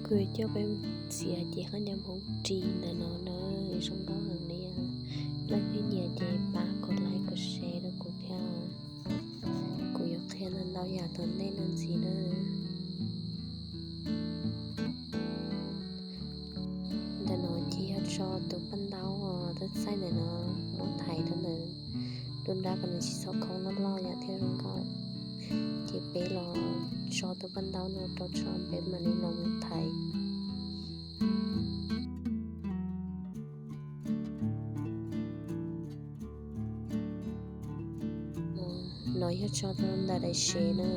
Kuv yuav coj peb mus txiav cev khaub ncaws Hmoob ris ntawm no na, zoo nkauj heev li. Leej twg nyiam ces pab kom like kom share rau kuv thiab. Kuv yuav qhia ntau ntau yam tom ntej no ntxiv na. Ntawm no ces yog tso tus paj ntaub txaij txaij ntawm no muab thaiv rau ntawm lub nrab kom nws tsis txhob khoob loj loj yom thiaj zoo nkauj. Ces peb los tso tus paj ntaub no rau tso peb mam li los mus thaiv. No yog tso rau ntawm daim sev na,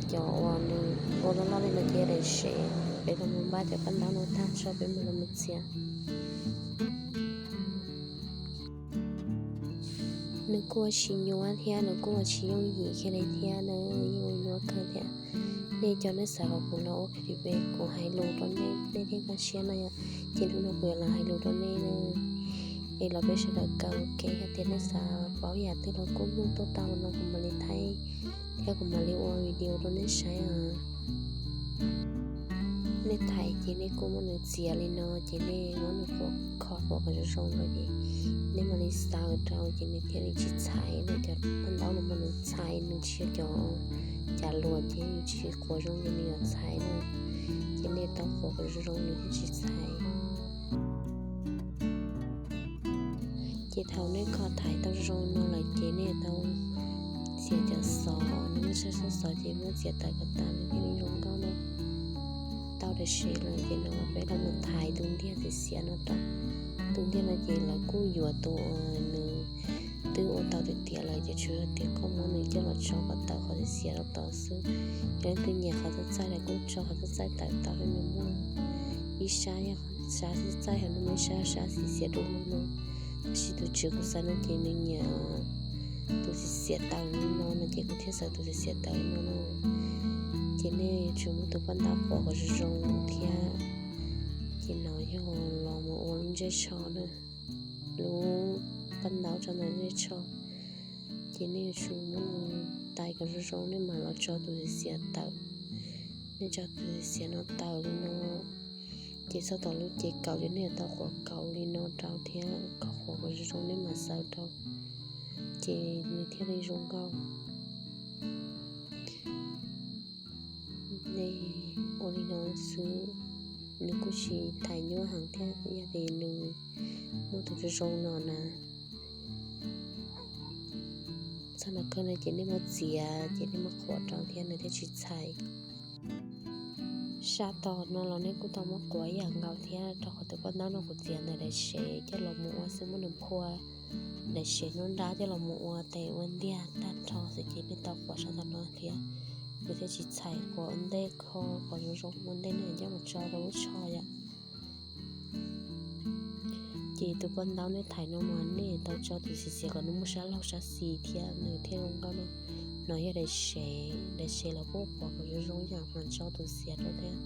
cov uas nws ua loj loj li no ces yog daim sev. Peb los mus npaj cov paj ntaub no tag tso peb mam los mus txiav. Nws kuj ua tsis nyuaj thiab nws kuj ua tsis yooj yim kiag li thiab na, yeej ua nyuaj kawg thiab. Nej cov nej xav kom kuv los ua clip kuv hais lus rau nej, nej thiaj nkag siab no yom. Ces hnub no kuv yuav los hais lus rau nej na, es los peb sawv daws kawm ua ke, yog tias nej xav paub yam twg los kuj muaj tuaj tau no kuv mam li thaij thiab kuv mam li ua video rau nej saib os. Nej thaiv ces nej kuj muab nws txiav li no ces nej muab nws kho kho kom zoo zoo rau ces nej mam li xaws rau ces nws thiaj li tsis txhais na. Cov paj ntaub no mas nws txhais, nws tsis yog cov cav luas ces nws tsis qhuav zoo ces nws yuav txhais na. Ces nej tau qhuav kom zoo zoo nws thiaj tsis txhais. Ces thaum nej kho thaiv tau zoo no lawm ces nej tau txiav cov xov, nws muaj txhaj xov ces muab txiav tawm kom tas nws thiaj li zoo nkauj na. Tau daim sev lawm ces no peb los mus thaiv tus ntiag xiav xiav no rau. Tus ntiag no ces lawv kuj yuav tus uas nws twb ua tau tiav tiav lawm ces tsuas yog tias koj muab nws coj los tso kom tawm qhov xiav xiav rau tod xwb. Yog leej twg nyiam qhov txaij txaij lawv kuj tso qhov txaij txaij tawm tau, nws muaj ib sab yog sab txaij txaij, ho nws muaj ib sab sab xiav xiav dua li no. Tab sis tus tswv kuv xav no ces nws nyiam tus xiav xiav tawm li no no ces kuv thiaj xav tus xiav xiav tawm li no no. Ces nej yuav tsum muab tus paj ntaub quav kom zoo zoo thiab. Ces no yog los mus ua lub ntsej tsho na, lub paj ntaub tso ntawm ntsej tsho. Ces nej yuav tsum muab nws tais kom zoo zoo nej mam los tso tus xiav xiav tawm. Nej tso tus xiav xiav no tawm li no, ces txog tom lub ces kaum ces nej yuav tau quav kaum li no rau thiab, kho quav kom zoo zoo nej mam xaws rau, ces nws thiaj li zoo nkauj. Nej ua li no xwb, nws kuj tsis thaiv nyuaj heev thiab. Yog tias nws muaj tus zoo zoo no na, txog no kawg no ces nej muab txiav ces nej muab quav rau thiab nws thiaj tsis txhais. Sab tom no los nej kuj tau muab quav ib yam nkaus thiab, rau qhov tus paj ntaub no kuv txiav ntawm daim sev coj los mus ua xwb, muab nws phua daim sev nruab nrab coj los mus ua tes ua ntiag tag nrho xwb ces nej tau quav sab tom no thiab, nws thiaj tsis txhais. Quav ua ntej, kho quav zoo zoo ua ntej nej coj mus tso rau lub tsho yom. Ces tus paj ntaub nej thaiv no mas nej tau tso tus xiav xiav kom nws muaj sab laug sab xis thiab nws thiaj zoo nkauj no. No yog daim sev, daim sev los kuj quav kom zoo zoo yam mas tso tus xiav rau thiab.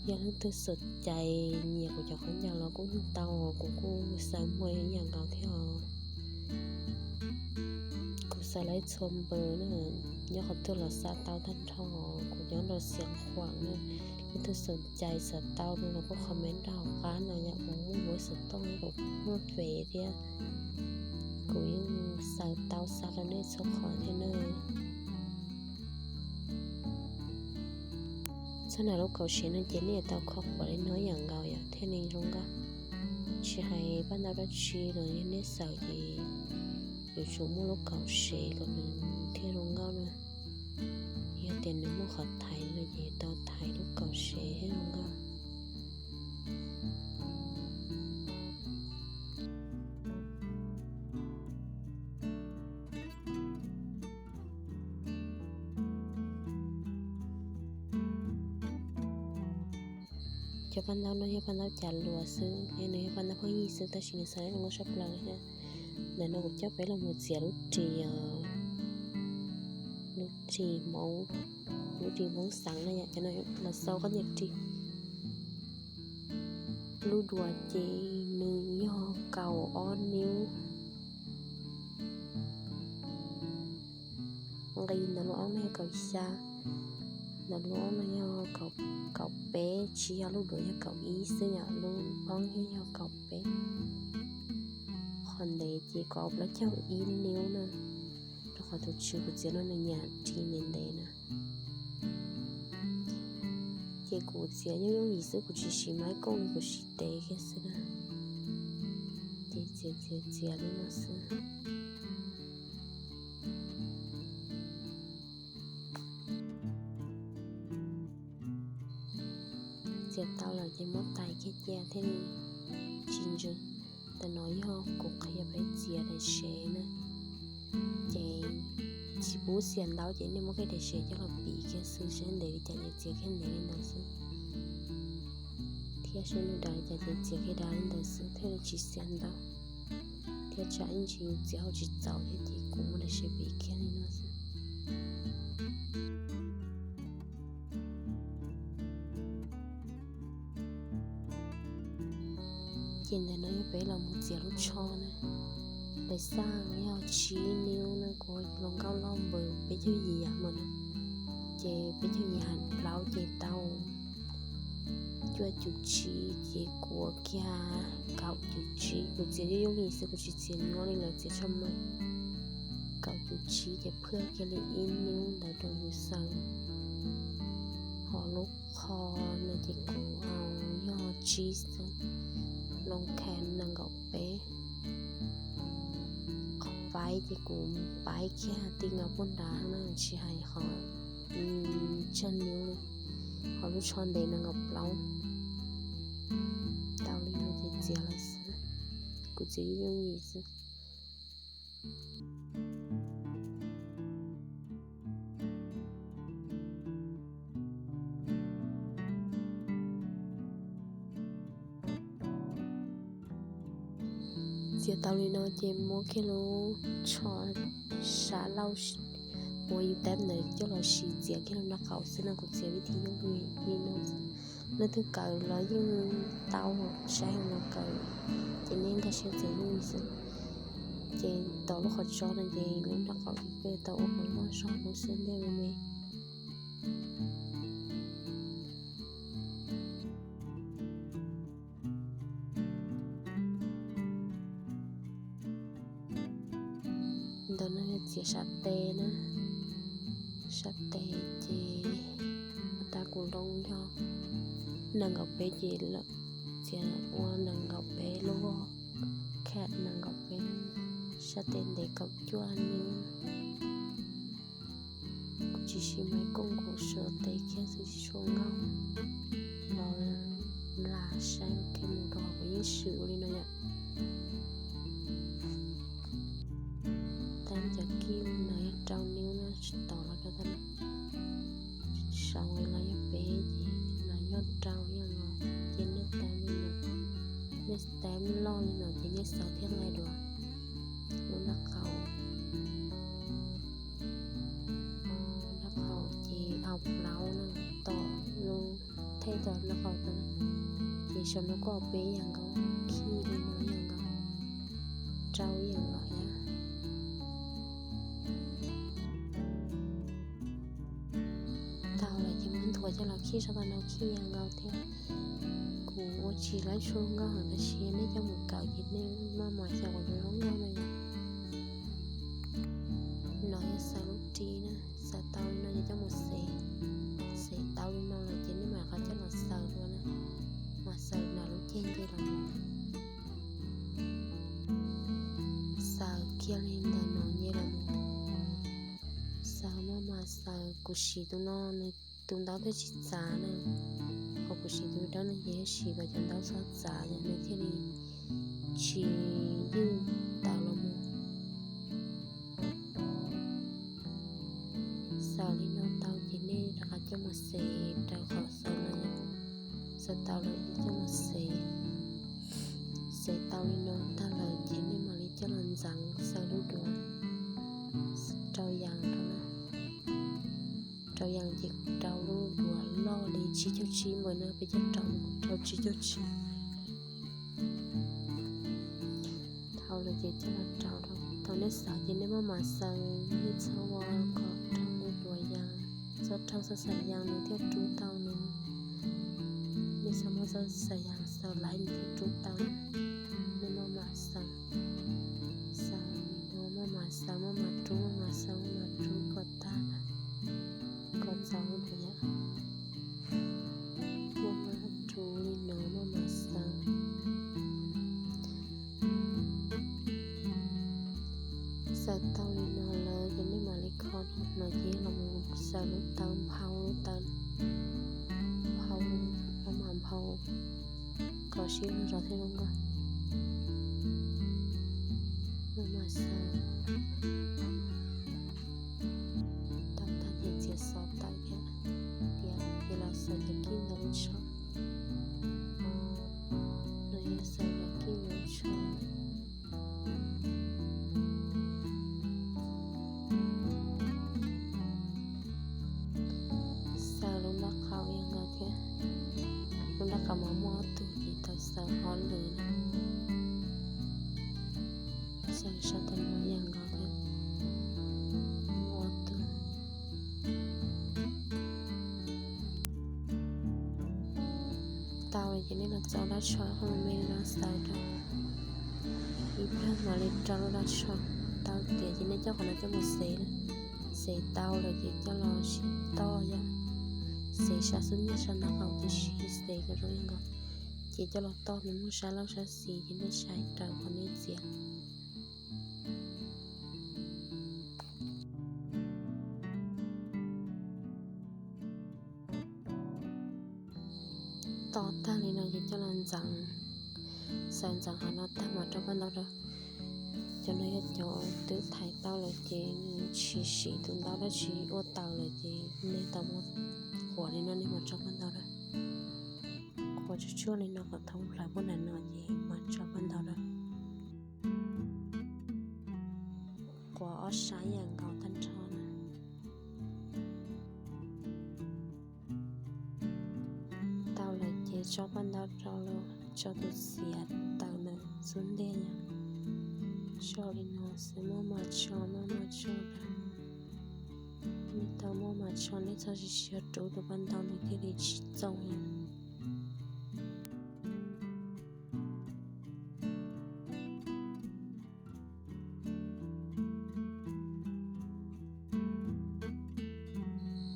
Yog leej twg xom cai nyiam kuv cov khaub ncaws los kuj nug tau, kuv kuj xaws muag ib yam nkaus thiab os. Kuv xaws lawv txhua npawg na, nyob qhov twg los xa tau tag nrho, kuv nyob rau Xiav Khuam na. Leej twg xom cai xav tau no los kuj comment rau hauv qab no yom, kuv muaj npawb xov tooj, kuv muaj Face thiab, kuv yeej xaws tau xa rau nej txhua qhov thiab na. Txog nram lub kaum sev no ces nej yuav tau kho quav li no ib yam nkaus yom thiaj li zoo nkauj. Tsis hais paj ntaub dab tsi los yog nej xaws ces yuav tsum muaj lub kaum sev kom nws thiaj zoo nkauj na. Yog tias nws muaj qhov thaiv no ces yuav tau thaiv lub kaum sev thiaj zoo nkauj. Cov paj ntaub no yog paj ntaub cav luas xwb, nws yog paj ntaub phooj ywg xwb tab sis nws xaws zoo nkauj tshaj plaws thiab. Ntawm no kuv coj peb los mus txiav lub ris, lub ris Hmoob, lub ris Hmoob xeev na yom, cov no los xaws khaub ncaws ris. Lub duav ces nws yog kaum ob niub, nqis ntawm lub aub no yog kaum xya. Ntawm lub no yog kaum peb, tsis yog lub duav yog kaum ib xwb, yog lub poob thiab yog kaum peb. Qhov ntev ces kaum plaub caug ib niv na, rau qhov tus tswv kuv txiav no nws nyam ris ntev ntev na. Ces kuv txiav yooj yooj yim xwb, kuv tsis siv maiv kooj li, kuv siv tes kiag xwb na. Ces txiav txiav txiav li no xwb. Txiav tau lawm ces muab tais kiag cia thiaj li tsis ntsws. Ntawm no yog kuv qhia peb txiav daim sev na, ces tsis pub xiam ntau ces nej muab kiag daim sev coj los piv kiag xwb, seb ntev li cas ces txiav kiag ntev li ntawd xwb, thiab seb nws dav li cas ces txiav kiag dav li ntawd xwb thiaj li tsis xiam ntau. Thiab tsam ib ntsis yus txiav hauv tsis txaus thiab ces kuv muab daim sev piv kiag li no xwb. Ces ntawm no yog peb los mus txiav lub tsho na. Daim xaj yog tsib niv na, kuv hluas nkauj loj npaum peb caug yim yam mus na, ces peb caug yim hais plaub ces tau cuaj cum tsib, ces kuv ua kiag kaum cum tsib. Kuv txiav yooj yooj yim xwb, kuv tsis txiav nyuaj li lawv txiav tsho mas. Kaum cum tsib ces phwj kiag li ib niv ntawd rau yus xaws. Ho lub qho no ces kuv yog tsib xwb, loo kha nees nkaum peb. Qhov paib ces kuv paib kiag ti nkaus puag nrad na, tsis hais qhov tsawg niv li. Ho lub tsho ntev nees nkaum plaub. Tau li no ces txiav lawm xwb, kuv txiav yooj yooj yim xwb. Txiav tau li no ces muab kiag lub tsho sab laug uas yus tab ntawd coj los sis txiav kiag lub nraub qaum xwb no, kuv txiav vib thib yooj yim li no. Leej twg kawm los yeej tau, saib los kawm, ces nej nkag siab txiav yooj yim xwb. Ces tom lub qhov tso no ces lub nraub qaum ces peb tau ua qhov loj zog lub xwb ntej me me. Ntawm no yog txiav sab tes na, sab tes ces ua tas kuv loo yog nees nkaum peb ces txiav ua nees nkaum peb lub voj, kha nees nkaum peb, sab tes ntev kaum cuaj niv. Kuv tsis siv maiv kooj, kuv siv tes kiag xwb, tsis tshua nkauj los lam saib ua ke mus rau kuv yeej siv ua li no yom. Tab cov kij no yog rau niv no, tsis tau los rau tab, saud los yog peb ces los yog rau ib yam nkaus. Ces nej tab li no, nej tab loj li no ces nej xaws thiaj nqaij dua. Lub nraub qaum, lub nraub qaum ces au plaub no, tom lub thej tom nraub qaum tod na, ces saum no kuj au peb ib yam nkaus, khij li no ib yam nkaus, rau ib yam nkaus thiab. Tau lawm ces muab nthuav coj los khij sab tom no khij ib yam nkaus thiab. Kuv ua tsis laib tshua nkauj heev, tab sis nej coj mus kawm ces nej maj mam xyaum kom zoo nkauj na yom. No yog xaws lub ris na, xaws tau li no ces coj mus xev, xev tau li no lawm ces nej mam rov qab coj los xaws dua na, mas xaws nram lub ceg nce los mus. Xaws kiag li ntawm no nce los mus. Xaws maj mam xaws, kuv siv tus no nws tus ntaub thiaj tsis txav na. Qhov kuv siv tus dawb no ces siv kom cov ntaub txhob txav yom, nws thiaj li tsis ywj tawm los mus. Xaws li no tau ces nej rov qab coj mus xev raws qhov xaws no. Xaws tau lawm ces coj mus xev. Xev tau li no tag lawm ces nej mam li coj los ntxeev xaws lub duav rau yas rau na. Rau yas ces kuv rau lub duav loj li tsib caug tsib npaum no, peb coj rau, kuv rau tsib caug tsib. Thaum lawm ces coj los rau rau, thaum nej xaws ces nej maj mam xaws, nej txhob ua kom rau lub duav yas. txoj rhawj txoj xayas nws thiaj rub tau nws. Nej xav muaj txoj xayas xaws laib nws thiaj rub tau. Nej maj mam xaws, xaws li no, maj mam xaws, maj mam rub, maj mam xaws, maj mam rub kom tag, kom txaus li yom. Maj mam rub li no, maj mam xaws. Xaws tau li no lawm ces nej mam li kho no ces los mus xaws lub tawv, nphau lub tawv, nphau, maj mam nphau kom sib luag zog thiab zoo nkauj. Maj mam xaws tau tag ces txiav xov tawm thiab, tiav ces los xaws cov kij ntawm lub tsho. No yog xaws cov kij ntawm lub tsho. Xaws lub nrab qaum ib yam nkaus thiab. Lub nrab qaum mas muaj ob tug ces tau xaws ob lwm na. Xaws sab tom no ib yam nkaus thiab, muaj ob tug. Tau lawm ces nej los txo dab tsho qhov me me no xaws rau. Ib pliag mam li rau lub dab tsho. Tau tiav ces nej coj qhov no coj mus xev na. Xev tau lawm ces coj los sib toj yom. Xev sab xub ntiag sab nrab qaum tib si, xev kom zoo ib yam nkaus. Ces coj los toj nws muaj sab laug sab xis ces nej saib raws qhov nej txiav. Toj tag li no ces coj los ntxeev, xaws ntxeev qhov no tag mas tso paj ntaub rau. Cov no yog cov twb thaiv tau lawm ces nws tsis siv tus ntaub dab tsi ua taws lawm ces nej tau muab quav li no nej mam tso paj ntaub rau. Quav tsuag tsuag li no kom thoob plaws puag nram no ces mam tso paj ntaub rau. Quav ob sab ib yam nkaus tag nrho na. Tau lawm ces tso paj ntaub rau, tso tus txiav tawm ntawm xub ntiag yom. Tso li no xwb, maj mam tso, maj mam tso rau. Nej tau maj mam tso, nej txhob siv siab rub tus paj ntaub nws thiaj li tsis txoom yom.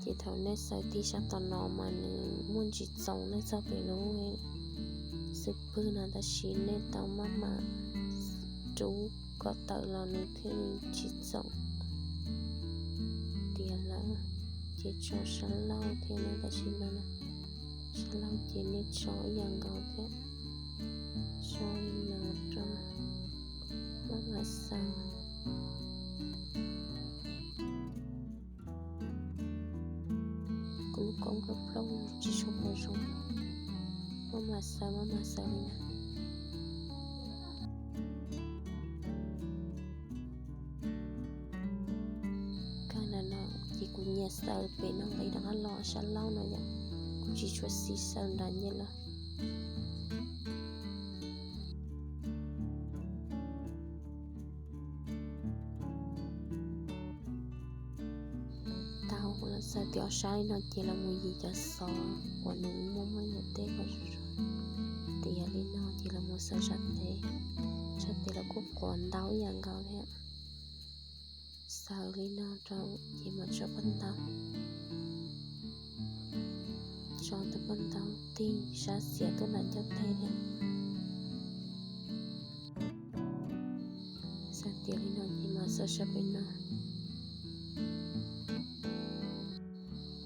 Ces thaum nej xaws tib sab tom no mas nws muaj ntsis txoom, nej txog pem lub xub pwg no tab sis nej tau maj mam rub kom tawm los nws thiaj li tsis txoom. Tiav lawm ces tso sab laug thiab no, tab sis no sab laug ces nej tso ib yam nkaus thiab. Tso li no rau, maj mam xaws. Kuv lub koob plaub plaub tsis tshua pom zoo, maj mam xaws, maj mam xaws li na. Kag na no ces kuv nyiam xaws pem no nqis rov qab los sab laug no yom, kuv tsis tshua xis xaws nrad nce los. Tau, los xaws tiav ob sab li no ces los mus yim cov xov uas nws muaj muaj yam teb kom zoo zoo. Tiav li no ces los mus xaws sab tes, sab tes los kuj quav ntau ib yam nkaus thiab. Xaws li no rau ces mam tso paj ntaub, tso tus paj ntaub tig sab xiav tuaj nram ncauj teg thiab. Xaws tiav li no ces mam xaws sab pem no.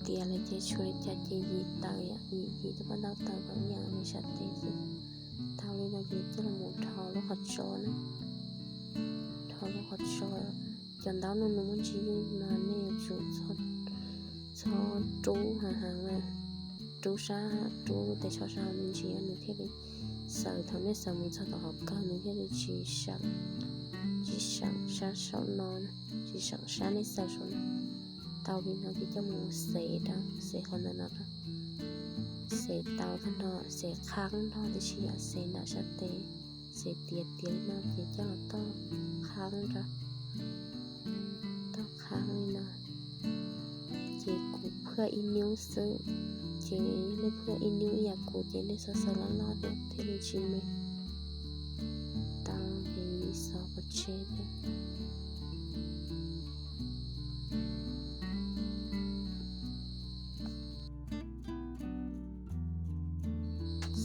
Tiav lawm ces tsis ua li cas ces yim tawm, yim yim tus paj ntaub tawm kom ib yam li sab tes xwb. Tau li no ces coj los mus rho lub qhov tsos na, rho lub qhov tsos. Cov ntaub no nws muaj ntsis ywj mas nej yuav tsum txhob rub heev heev na, rub sab, rub lub tes tsho sab hauv me ntsis nws thiaj li xaws, thaum nej xaws mus txog tom hauv kawg nws thiaj li tsis seem, tsis seem sab saum no, tsis seem sab nej xaws saum no. Tau li no ces coj mus xev rau, xev qhov ntawm no rau. Xev tau tag nrho, xev qhab nrho tiam sis yog xev nram sab tes, xev tiav tiav li no ces coj los toj qhab rau, toj qhab li no. Ces kuv phaj ib nub xwb, ces nej phaj ib nub ib yam kuv ces nej xav xaws loj loj thiab thiaj li tsis me. Tau ces xov pov tseg thiab.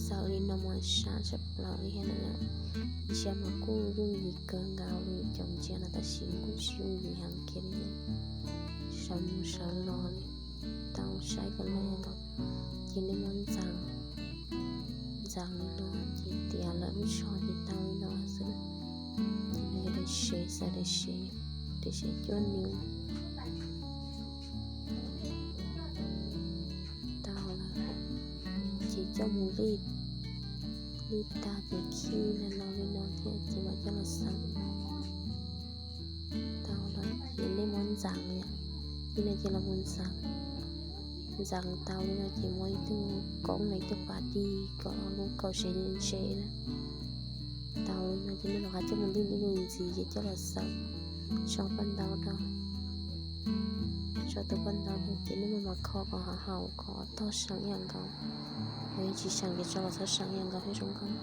Xaws li no mas sab tshaj plaws li thiab na. Ntsia mas kuj yooj yim kawg nkaus li cov ntsia no tab sis kuj tsis yooj yim heev kiag li. Sawv mus sawv los li, tau saib kom loj nkaus. Ces nej muab ntxeev, ntxeev li no ces tiav lawm lub tsho ces tau li no xwb na. Ces nws yog daim sev, xaws daim sev, daim sev cuaj nub. Tau lawm ces coj mus lij, lij tag ces khij no li no thiab ces mam coj los xaws. Tau lawm ces nej muab ntxeev, ces nej cia li los mus ntxeev. Ntxeev tau li no ces muab ib tug koob los ib tug pas dij kom lub kaus sev ntse na. Tau li no ces nej rov qab coj mus lij ib lub ntxiv ces coj los xaws tso paj ntaub rau. Tso tus paj ntaub rau ces nej mam kho kom haum, kho tog seem ib yam nkaus. Yog tsis seem ces tso los txhob seem ib yam nkaus thiab zoo nkauj.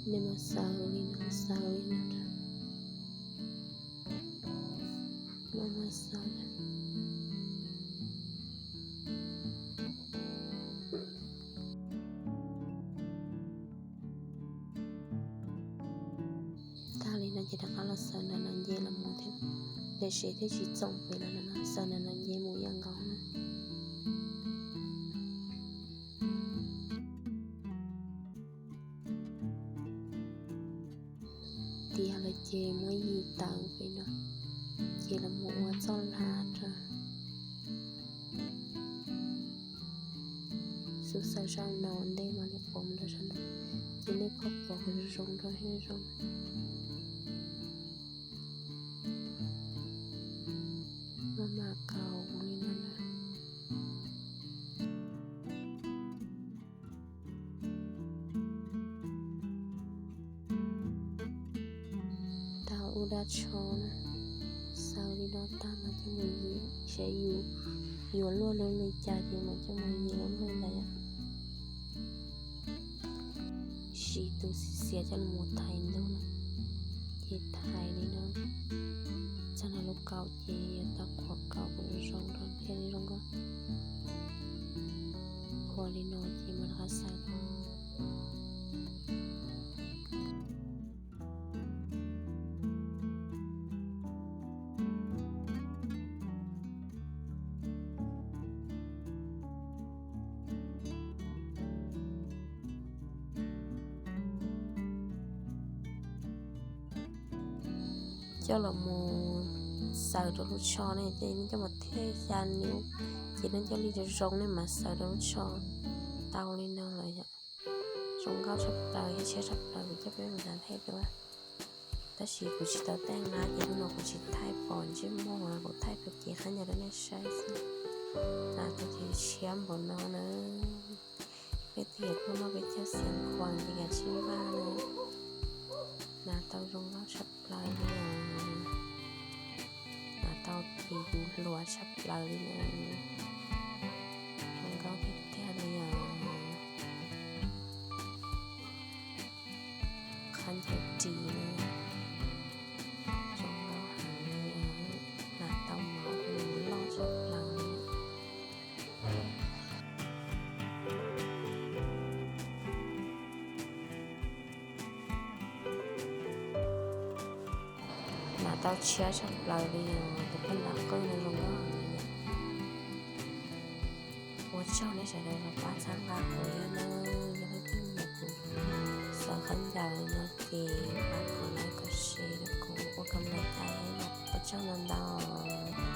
Nej mam xaws li no, xaws li no, mam mam xaws. Tag li no ces rov qab los xaws nram no nce los mus thiab, daim sev thiaj tsis txoom pem los no, xaws nram no nce mus ib yam nkaus na. Tiav lawm ces muab yim tawm pem no, ces los mus ua txoj hlab rau. Xub xaws zaj no ua ntej mas li qhov mus rau sab no, ces nej kho kom zoo zoo rau thiaj zoo. Maj mam kaus li no na. Tau ua dab tsho na, xaws li no tag mas coj mus yim, saib yus yuav luaj li cas ces mas coj mus yim lub ntawd. Siv tus xiav xiav coj los thaiv ntug na, ces thaiv li no txog nram lub kaus ces yuav tau qhuav kaus kom zoo rau thiaj li zoo nkauj. Qhuav li no ces mam rov qab xaws. Coj los mus xaws rau lub tsho ne, ces nej coj mus thej xya nub, ces nej coj li zoo zoo nej mam xaws rau lub tsho. Tau li no lawm yom. Zoo nkauj tshaj plaws thiab tshiab tshaj plaws, kuv coj peb mus xav thej dua. Tab sis kuv tsis tau tej na ces hnub no kuv tsis thaij pom ntsej muag, kuv thaij rau cev khaub ncaws rau nej saib xwb. Hnav tau ces tshiab npaum no na. Peb tiag peb muaj peb caug xees khuam ces kav tsij npaj na. Hnav tau zoo nkauj tshaj plaws li os. Hnav tau ris yus hluas tshaj plaws li na. Zoo nkauj tiag tiag li os. Khaub ncaws ris na, zoo nkauj heev li os. Hnav tau mov rau yus loj tshaj plaws li. Hnav tau tshiab tshaj plaws li os, tus phaj ntaub qwj no zoo nkauj heev li. Ua tsaug nej sawv daws los pab txhawb nqa kuv thiab nawb. Yog leej twg nyiam kuv xaws khaub ncaws no ces pab kuv like, comment, share rau kuv ua comment tag thiab yom. Ua tsaug ntau ntau.